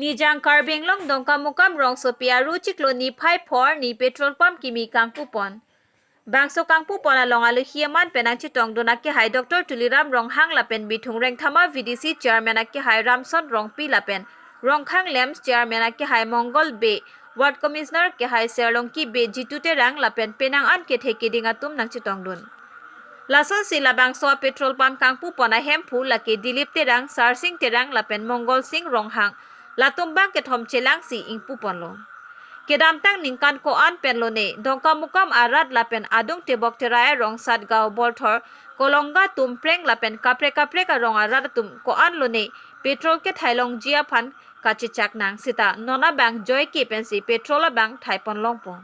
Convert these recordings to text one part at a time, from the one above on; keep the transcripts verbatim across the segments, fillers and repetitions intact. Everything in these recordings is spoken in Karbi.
Nijang Karbi Anglong Dongkamukam rongsopi Aru chiklo niphai phor arni petrol pump kimi kangpu pon. Bangso kangpu pon along alohi aman pen nangchetongdun akehai Doctor Tuliram Ronghang lapen Bithung Rengthama V D C chairman akehai Ramson Rongpi lapen Rongkhang LAMPS chairman akehai Mongol Bey, ward commissioner akehai Serlongki Bey, Jitu Terang lapen penang an kethe keding atum nangchetongdun. Lasonsi labangso petrol pump kangpu pon ahemphu lake Dilip Terang, Sarsing Terang lapen Mongol Sing Ronghang, latum bang kethom chelangsi ingpu ponlo. Kedamtang ningkan ko-an pen lone Dongkamukam arat lapen adung tebok terai arong Satgaon, Bolthor, Kolonga, Tumpreng lapen kaprek kaprek arong arat atum ko-an lone petrol kethai longji aphan kachechak nang, seta non abang joike pensi petrol abang thai pon longpo.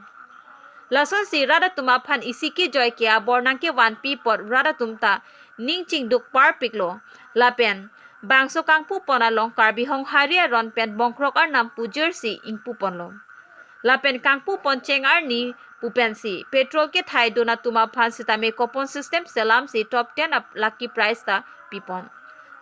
Lasonsi rat atum aphan isi ke joike abor nangkevanpi apot rat atum ta ning chingduk parpiklo. Lapen bangso kangpu pon along Karbi Honghari aron pen bongkrok arnam pujirsi ingpu ponlo. Lapen kangpu pon cheng arni pu pensi petrol kethai dun atum aphan sitame coupon system selamsi top ten ap lucky prize ta pipon.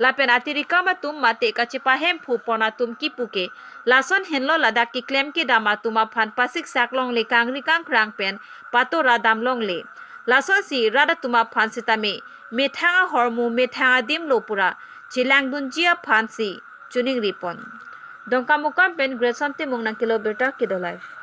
Lapen atirikam atum mate kachepahemphu pon atum kipu ke lason henlo, ladak keklem kedam atum aphan pasiksak longle, kangri kangkrang pen patora dam longle. Lasonsi rat atum aphan sitame methang ahormu methang adim lo pura chelangdunji aphansi choningri pon. Dongkamukam pen Grayson Timung nangkelo birta Kedo Live.